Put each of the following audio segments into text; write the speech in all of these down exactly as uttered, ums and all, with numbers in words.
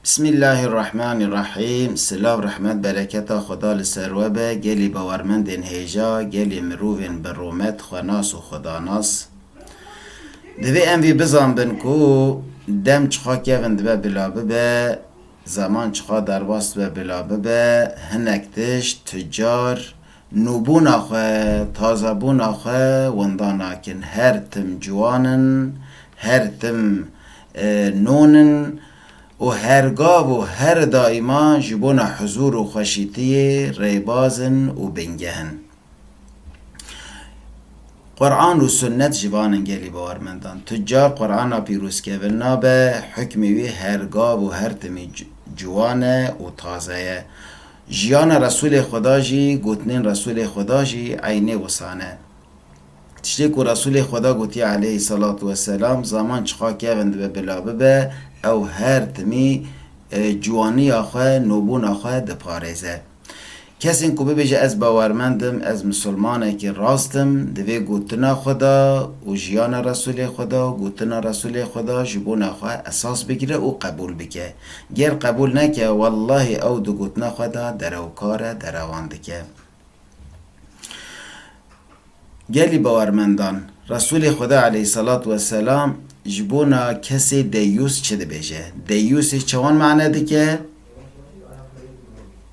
Bismillahirrahmanirrahîm. Silav, rehmet, bereketa Xweda li ser we be, gelî bawermendên hêja, gelî mirovên bi rûmet, xwenas û xwedanas. Divê em vî bizanbin ku dem çiqa kevin dibe bila bibe, zeman çiqa derbas dibe bila bibe, hinek tişt, tucar, nûbûna xwe, tazebûna xwe winda nakin. Her tim ciwan in, her tim, e, nûn in û her gav û her daîma ji bona huzûr û xweşîtiyê rêbaz in û bingeh in. Quran û sunnet ji van in gelî bawermendan. Tucar Qurana pîroz kevin nabe, hukmê wî her gav û her timî ci-, ciwan e û taze ye. Jiyana Resûlê Xweda jî, gotinên Resûlê Xweda jî eynê wisa ne. Tiştê ku Resûlê Xweda gotiye aleyhî selatu weselam, zaman çiqa kevin dibe bila bibe, ew her timî, e, ciwaniya xwe, nûbûna xwe diparêze. Kesên ku bibêje, ez bawermend im, ez misilmanekî rast im, divê gotina xwe de û jiyana Resûlê Xweda û gotina Resûlê Xweda ji bona xwe esas bigire û qebûl bike. Ger qebûl neke, wellahî ew di gotina xwe de derewkar e, derewan dike. Gelî bawermendan, Resûlê Xweda aleyhî selatu weselam ji bona kesê deyûs çi dibêje? Deyûsê çawan mane dike?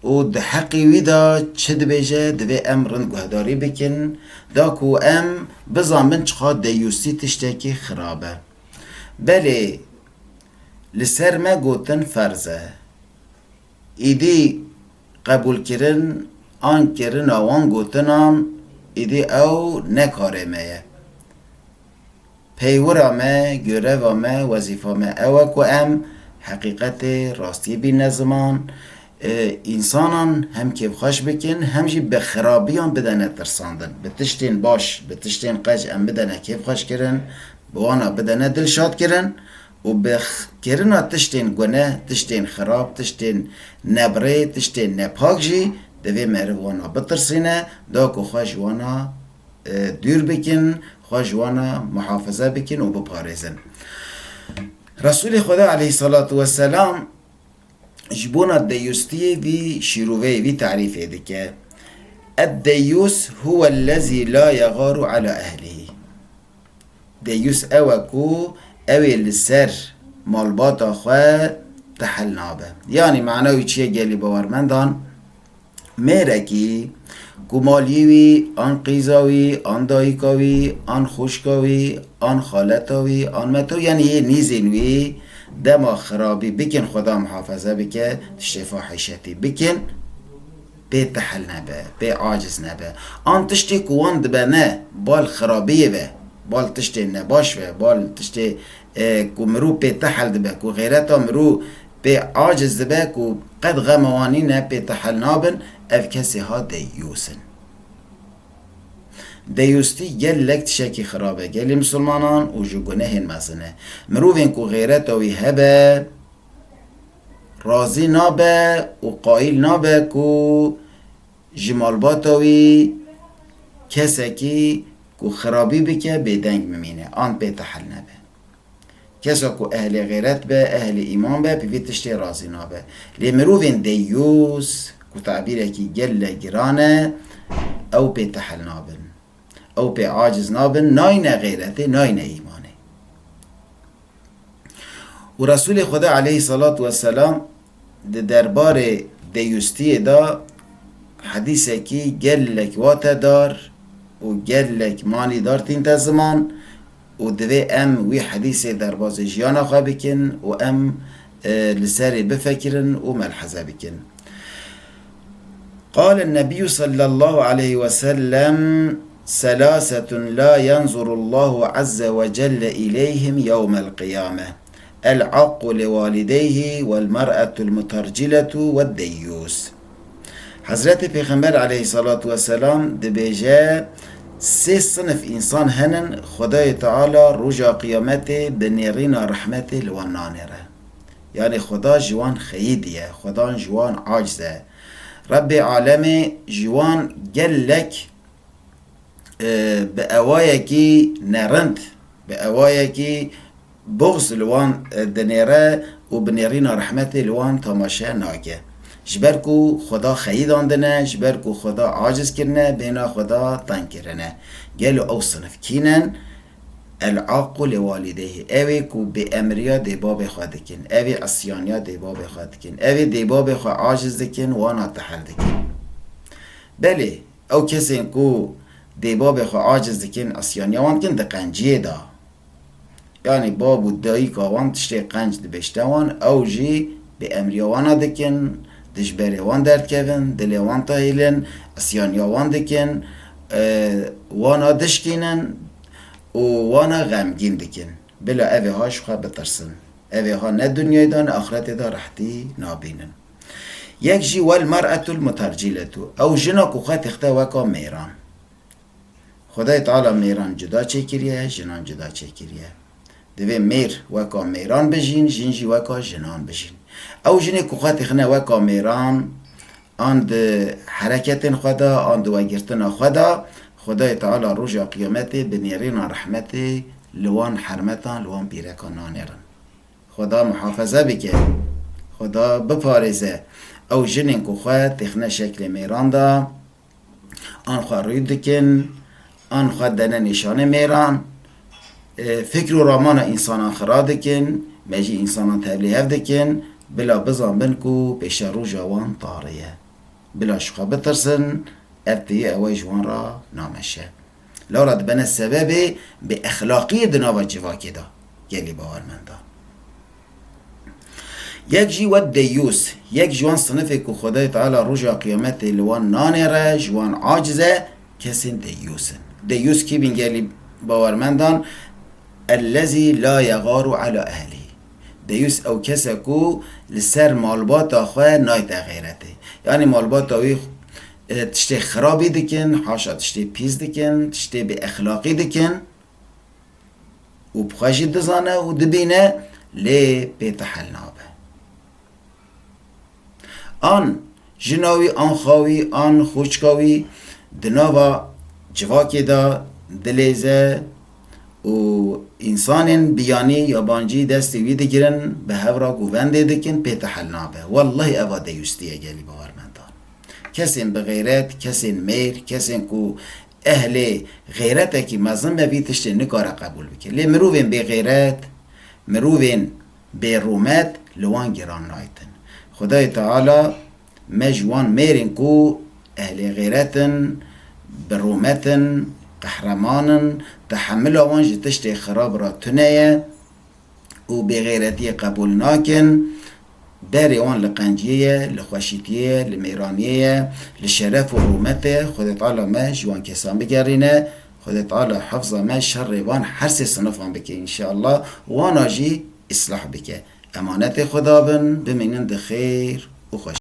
Û di heqê wî de çi dibêje, divê em rind guhdarî bikin, da ku em bizanbin çiqa deyûsî tiştekî xirab e. Belê, li ser me gotin ferz e. Îdî qebûlkirin an kirina wan gotinan, îdî ew ne karê me ye. Peywira me, göreva me, wezîfa me ew e ku em heqîqetê, rastiyê bîne ziman, e, însanan hem kêfxweş bikin, hem jî bi xirabiyan bidene tirsandin. Bi tiştên baş, bi tiştên qec em bidene kêfxweşkirin, bi wana bidene dilşadkirin û bi x-, kirina tiştên guneh, tiştên xirab, tiştên nebirê, tiştên nepak jî divê meriv wana bitirsîne, da ku xwe ji wana, e, dûr bikin, xwe ji wana muhafaza bikin û biparêzin. Resûlê Xweda aleyhî selatu weselam ji bona deyûstiyê vî şîroveyê, vî tarîfê dike: "Ed-deyûs huwellezî la yegaru ala ehlihî." Deyûs ew e ku ew ê li ser malbata xwe tehel nabe. Yanî mana wî çi ye gelî bawermendan? Mêrekî ku maliyê wî, an qîza wî, an dayika wî, an xwişka wî, an xaleta wî, an meta wî, yanî yê nîzên wî dema xirabî bikin, Xweda muhafaza bike, tiştê fahîşetî bikin, pê tehil nebe, pê aciz nebe. An tiştê ku wan dibene bal xirabiyê ve, bal tiştê nebaş ve, bal tiştê, e, ku mirû pê tehil dibe, ku xêreta mirû pê aciz dibe, ku qet xema wan nîne, pê tehil nabin, ev kesê ha deyûs in. Deyûstî gelek tişekî xirab e, gelê misilmanan û ji gunehên mezin e. Mirovên ku xêreta wî hebe, razî nabe û qayîl nabe ku ji malbata wî kesekî ku xirabî bike bêdeng bimîne, an pê tehil nebe. Kesa ku ehlê xêret be, ehlê îman be, bi vî tiştê razî nabe. Lê mirovên deyûs, ku tabîrekî gelek giran e, ew pê tehil nabin. Ew pê aciz nabin, nayne xêretê, nayne îmanê. Û Resûlê Xweda aleyhî selatu weselam di derbarê deyûstiyê de hedîsekî gelek watedar û gelek manîdar tînte ziman û divê em wî hedîsê derbazê jiyana xwe bikin û em, e, li serê bifekirin û melheze bikin. قال النبي صلى الله عليه وسلم: ثلاثة لا ينظر الله عز وجل إليهم يوم القيامة، العاق لوالديه، والمرأة المترجلة، والديوث. Hezretê Pêxember aleyhissalatu vesselam dibêje, sê sinif însan henin, Xwedayê Teala roja qiyametê bi nêrîna rehmetê li wan nanêre. Yanî Xweda ji wan xeyîdî ye, Xwedan ji wan aciz e. Rebbê alemê ji wan gelek, e, bi ewayekî nerind, bi ewayekî buxz li wan, e, dinêre û bi nêrîna rehmetê li wan temaşe nake. Ji ber ku Xweda xeyidandine, ji ber ku Xweda aciz kirine, bêhna Xweda teng kirine. Gelo ew sinif kî ne? El-aqu li walideyhi. Ew ê ku bêemriya dêbabê xwe dikin. Ew ê isyaniya dêbabê xwe dikin. Ew ê dêbabê xwe aciz dikin, wana tehil dikin. Belê, ew kesên ku dêbabê xwe aciz dikin, isyaniya wan dikin, di qenciyê de. Yanî bab û dayika wan tiştê qenc dibêjte wan, ew jî bêemriya wana dikin, dijberê wan derdikevin, dilê wan dihêlin, isyaniya wan dikin, e, wana dişkînin û wana xemgîn dikin. Bila ev ê ha ji xwe bitirsin. Ev ê ha ne dinyayê de ne axretê de rehtî nabînin. Yek jî wel mer'etul muterciletu. Ew jina ku xwe têxte weka mêran. Xwedayê Teala mêran cuda çêkiriye, jinan cuda çêkiriye. Divê mêr weka mêran bijîn, jin jî weka jinan bijîn. Ew jinê ku xwe têxine weka mêran, an di hereketên xwe de, an di wegirtina xwe de, Xwedayê Teala roja qiyametê bi nêrîna rehmetê li wan hermetan, li wan pîrekan nanêrin. Xweda muhafaza bike. Xweda biparêze. Ew jinên ku xwe têxine şeklê mêran de, an xwe rû dikin, an xwe dene nîşanê mêran, e, fikr û ramana însanan xira dikin, me jî însanan tevlîhev dikin, bila bizanbin ku pêşeroja wan tarê ye. Bila ji xwe bitirsin, ev têyî ew ji wan re nameşe. Lewra dibene sebebê bêexlaqiyê di nava civakê de, gelî bawermendan. Yek jî wek deyûs, yek ji wan sinifê ku Xwedayê Teala roja qiyametê li wan nanêre, ji wan aciz e, kesên deyûs in. Deyûs kî bin gelî bawermendan? Ellezî la yegaru ala ehlî. Deyûs ew kes e ku li ser malbata xwe nayte xeyretê. Yanî malbata wî, e, tiştê xirabî dikin, haşa tiştê pîs dikin, tiştê bêexlaqî dikin. Û bi xwe jî dizane û dibîne, lê pê tehil nabe. An jina wî, an xa wî, an xwişka wî di nava civakê de dileyze û însanên biyanî, yabancî destê wî digirin, bi hev re govendê dikin, pê tehil nabe. Wellahî eva deyûstî ye gelî bawermendan. Kesên bi xeyret, kesên mêr, kesên ku ehlê xeyretekî mezin be, vî tiştê nikare qebûl bike. Lê mirovên bêxeyret, mirovên bêrûmet li wan giran naytin. Xwedayê Teala me ji wan mêrên ku ehlê xeyret in, bi rûmet in, qehreman in, tehemila wan ji tiştê xirab re tune ye û bêxeyretiyê qebûl nakin, berê wan li qenciyê ye, li xweşîtiyê ye, li mêraniyê ye, li şeref û rûmetê ye. Xwedê Teala me ji wan kesan bigerîne. Xwedê Teala hifza me şerê van her sê sinifan bike înşeallah. Wana jî îslah bike. Emanetê Xweda bin, bimînin di xêr û xweş.